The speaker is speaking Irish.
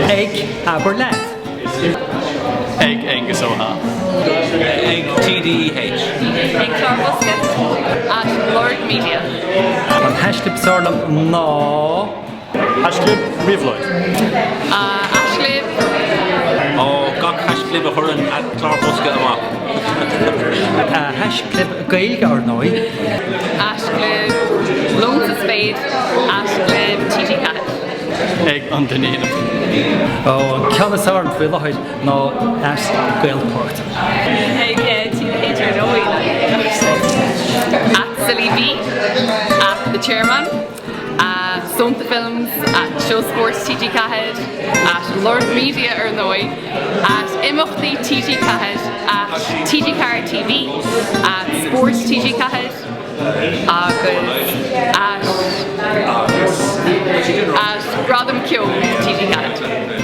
Ag Abair Leat. Ag Aengus Ó hAdha. Ag TDEH. Ag Clárbosca. At Lorg Media. An haischlib is fearr liom ná. Haischlib Ríomhlóid. Haischlib. Ó, gach haischlib a chuireann at Clárbosca amach. Haischlib Gaeilge, ar ndóigh. Haischlib Lón sa Spéir. Haischlib TG4. Ag an Duinníneach. Ó, an ceann is fearr faoi láthair ná at Gaelport. Ag TDH ar ndóigh. At Silly B. At The Chairman. At Sónta Films, at Seó Spóirt TG4, at Lorg Media ar ndóigh, at Imeachtaí TG4, at TG4 TV, at Spórt TG4 agus at at Gradam Ceoil TG4.